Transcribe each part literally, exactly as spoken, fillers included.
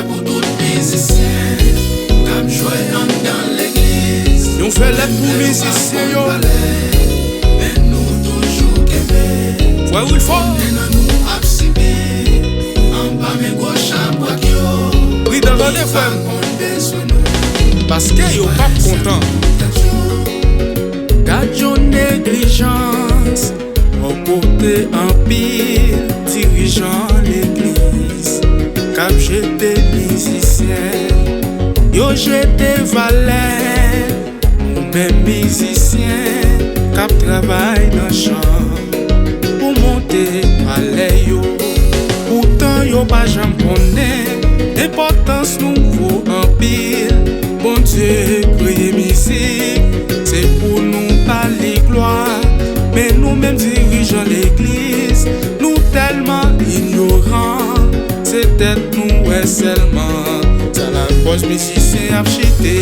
Pou tout mizisyen k ap jwe anndan legliz. Yon fè lèt pou mizisyen yo. Men nou toujou kenbe. Frè Wilfò. Konnen nan nou ap sibi. Anba men gwo chabrak yo. Pridan tande, frè m. Paske yo p ap kontan. Gad yon neglijans. Bò kote anpil dirijan legliz k ap jete mizisyen, yo jete valè nou menm mizisyen k ap travay nan chan pou monte valè yo. Poutan yo pa janm konnen enpòtans nou vo anpil. Bondye kreye mizik, se pou nou ba li glwa. Men nou menm dirijan legliz, nou tèlman inyoran. Se tèt nou wè sèlman. Sa lakòz mizisyen ap chite.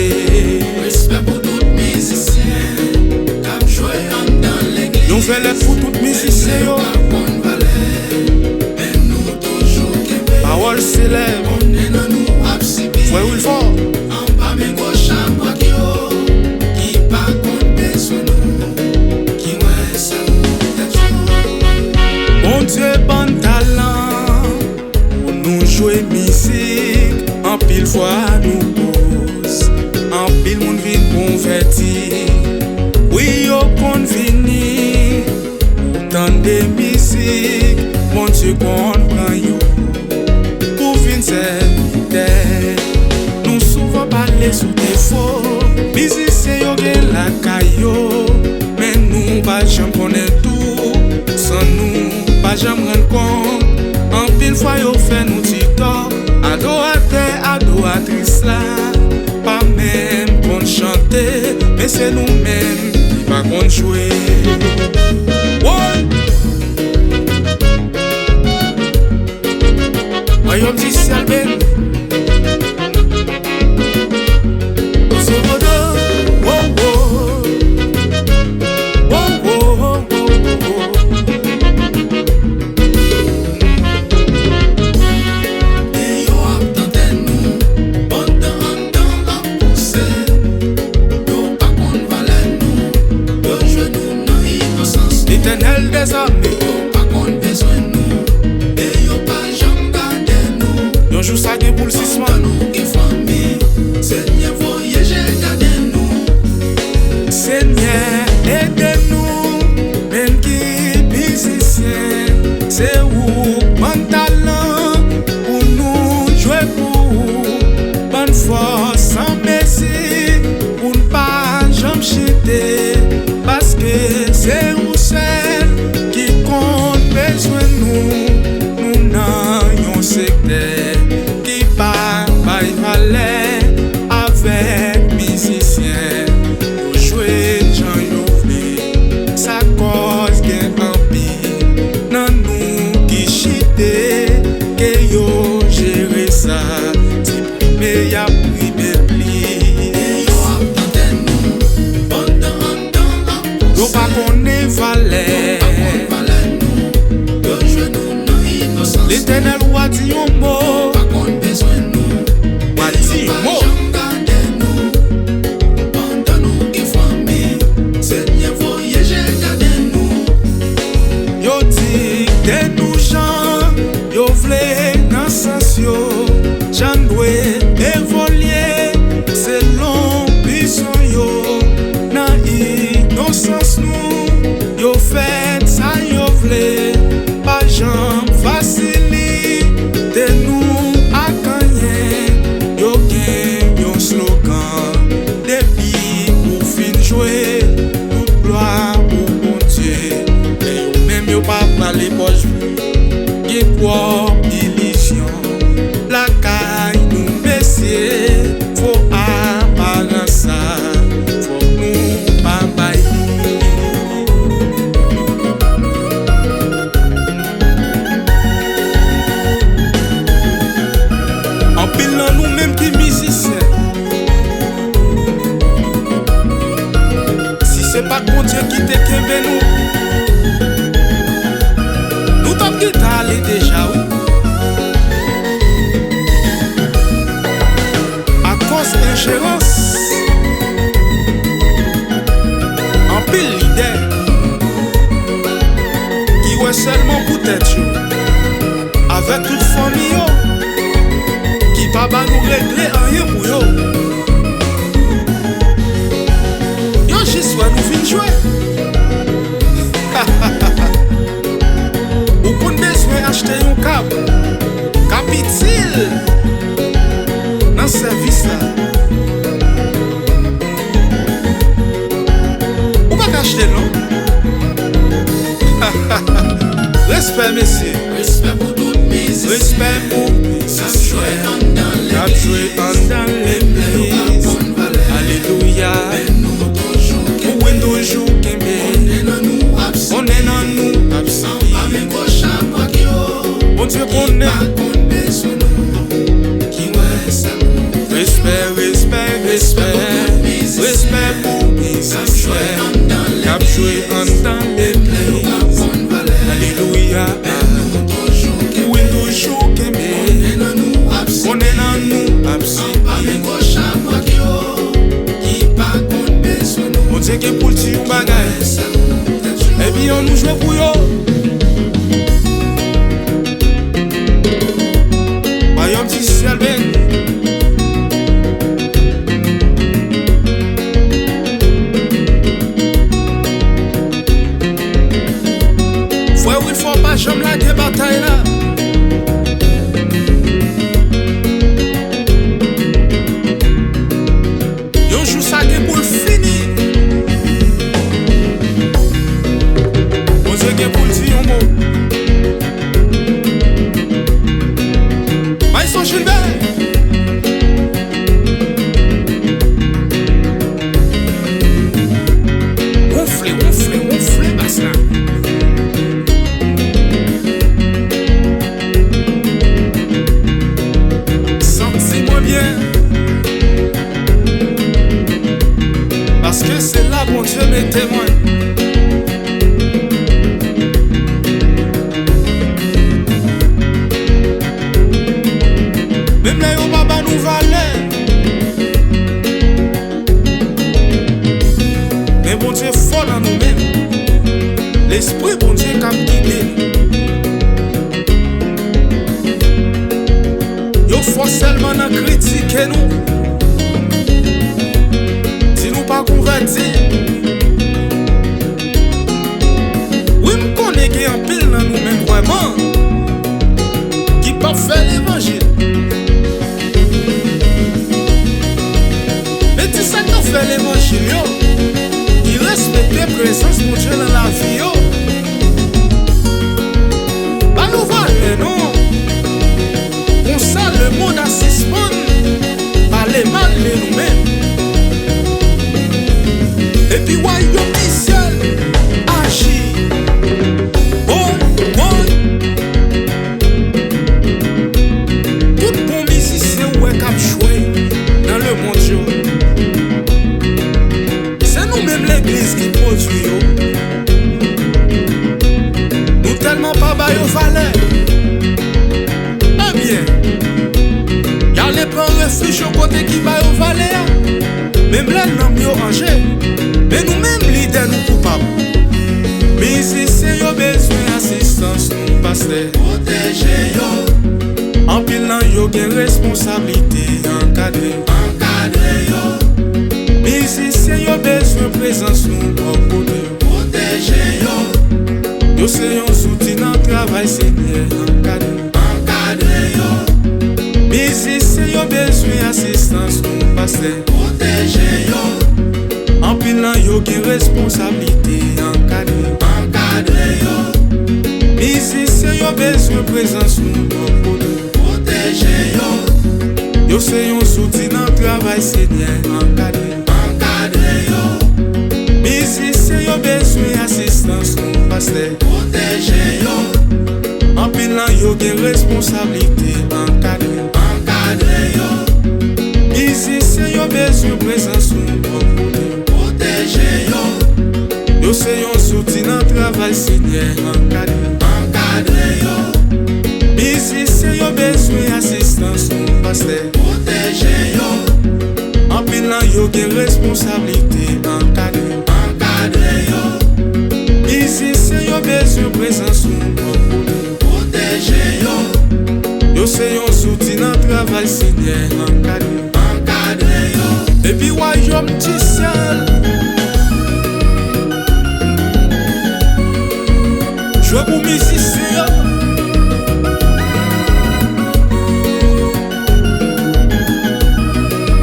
Respè pou tout mizisyen k ap jwe anndan legliz. Yon fè lèt pou tout mizisyen yo. Men yo pa konn valè. Men nou toujou kenbe. Pawòl selèb. Konnen nan nou ap sibi. Frè Wilfò. Anba men gwo chabrak yo, ki pa konn bezwen nou, ki wè sèl tèt yo. Bondye ban n talan pou nou jwe mizik, anpil fwa nou koz, anpil moun vin konvèti. Wi, yo konn vini pou tande mizik, Bondye konn pran yo pou vin sèvitè. Nou souvan pale sou defo mizisyen yo gen lakay yo, men nou pa janm konnen tou, san nou pa janm rann kont. Anpil fwa yo fè nou ti tò. Adoratè, adoratris la pa menm konn chante, men se nou menm ki pa konn jwe. Woy! Wayòm di syèl beni. Grosso modo, wo, wo. Wo, wo, wo, wo, wo. Deyò ap tante nou, pandan anndan ap pouse. Yo pa konn valè nou, yo jwe nou nan inosans nou. Letènèl dèzame. Yo pa konn bezwen nou, e yo pa janm gade nou. Yon jou sa gen pou l sispann. Pandan nou gen fanmi, Senyè voye je gade nou. Senyè, ede nou, menm ki mizisyen, se ou k ban n talan pou nou jwe pou ou. Ban n fòs san mezi pou n pa janm chite, paske se ou sèl ki konn bezwen nou. Nou nan yon sektè ki pa bay valè avèk mizisyen. Yo jwe jan yo vle, sa kòz gen anpil nan nou ki chite, ke yo jere sa, se prime y ap prime plis. Yo ap tante nou, pandan anndan ap pouse. Yo pa konnen valè. Yo pa konn valè nou, yo jwe nou nan inosans. Letènèl, w a di yon mo. Yo pa konn bezwen nou, w a di yon mo. Yo pa janm gade nou, pandan nou gen fanmi. Senyè voye je gade nou. Yo dikte nou jan yo vle nan sans yo, jan n dwe evolye selon bizwen yo. Nan inosans nou, yo fè sa yo vle, pa janm fasilite nou ak anyen. Yo gen Fè tout fanmi yo ki pa ba nou regle anyen pou yo. Yo jis wè nou vin jwe. Ou konn bezwen achte yon kab k ap itil nan sèvis la. Ou pa ka achte l non. Respè mesye. Respè pou tout mizisyen. Respè pou mizisyen k ap jwe anndan legliz. Alelouya. Ou wi toujou kenbe. Konnen nan nou absan. Bondye konnen. Respè, respè, respè. Respè pou mizisyen k ap jwe anndan legliz. Alelouya. Ou wi toujou kenbe. Konnen nan nou absan. Bondye gen pou l di yon bagay. Epi ann nou jwe pou yo. Wayòm di syèl beni. Frè Wilford pa janm lage batay la. Yon jou sa gen pou l fini. Bondye gen pou l di yon mo. Maestro Gilbert. Wonfle, wonfle, wonfle bas la. Santi mwen byen. Paske se la Bondye mete mwen. Menm lè yo pa ba nou valè. Men Bondye fò nan nou menm. Lespri Bondye k ap gide nou. Yo fò sèlman nan kritike nou. Di nou pa konvèti. Wi, m konnen gen anpil nan nou menm vrèman ki p ap fè levanjil. Men ti sa k ap fè levanjil yo, ki respekte prezans Bondye nan lavi yo. Ba yo valè non. Konsa lemonn a sispann pale mal de nou menm. Epi wayòm di syèl aji. Woy, woy. Tout bon mizisyen ou wè k ap jwe nan lemonn yo, se nou menm legliz ki pwodui yo. Nou tèlman pa ba yo valè. Ebyen, y ale pran refij yon kote ki ba yo valè a. Menm lè nanm yo an je. Men nou menm lidè nou koupab. Mizisyen yo bezwen asistans nou, pastè. Pwoteje yo. Anpil nan yo gen responsablite, ankadre. Ankadre yo. Mizisyen yo bezwen prezans nou bò kote yo. Pwoteje yo. Yo se yon zouti nan travay Senyè, ankadre. Ankadre yo. Mizisyen yo bezwen asistans nou, pastè. Pwoteje yo. Anpil nan yo gen responsablite, ankadre. Ankadre yo. Mizisyen yo bezwen prezans nou bò kote. Pwoteje yo. Yo se yon zouti nan travay Senyè, ankadre. Ankadre yo. Mizisyen yo bezwen asistans nou, pastè. Pwoteje yo. Anpil nan yo gen responsablite, ankadre. Ankadre yo. Mizisyen yo bezwen prezans nou bò kote. Pwoteje yo. Yo se yon zouti nan travay Senyè, ankadre. Ankadre yo. Mizisyen yo bezwen asistans nou, pastè. Pwoteje yo. Anpil nan yo gen responsablite, ankadre. Ankadre yo. Mizisyen yo bezwen prezans nou bò kote. Pwoteje yo. Se yon zouti nan travay Senyè, ankadre, ankadre yo. Epi wayòm di syèl jwe pou mizisyen yo.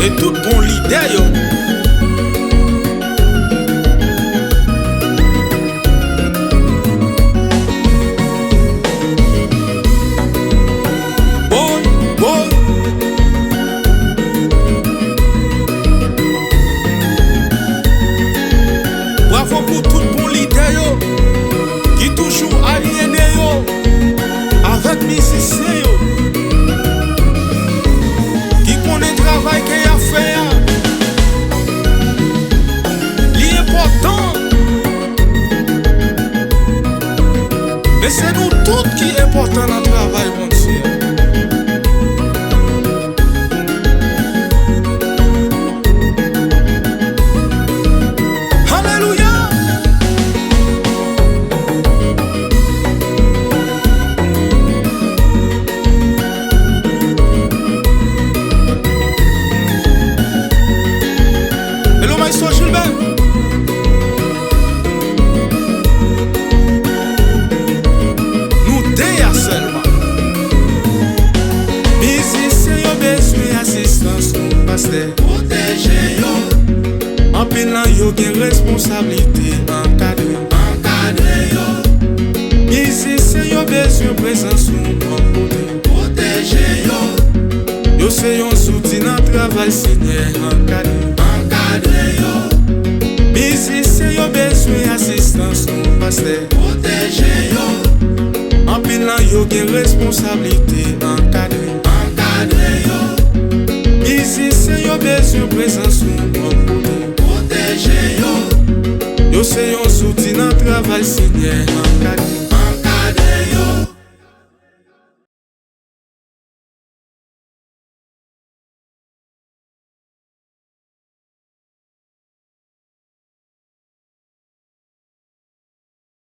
E tout bon lidè yo. Boy, boy. Bravo pou tout bon lidè yo ki toujou alyene yo avèk mizisyen yo, ki konnen travay ke y ap fè a. Li enpòtan. Men se nou tout ki enpòtan nan travay Bondye a. Alelouya! Hello, Maestro Gilbert. Nou de a sèlman. Mizisyen yo bezwen asistans nou, pastè. Pwoteje yo. Anpil nan yo gen responsablite, ankadre, ankadre yo. Mizisyen yo bezwen prezans nou, anpil kote. Pwoteje yo. Yo se yon zouti nan travay Senyè, ankadre, ankadre yo. Mizisyen yo bezwen asistans nou, pastè. Pwoteje yo. Anpil nan yo gen responsablite, ankadre, ankadre yo. Mizisyen yo bezwen prezans nou, anpil kote. Pwoteje yo. Yo se yon zouti nan travay Senyè, ankadre, ankadre yo.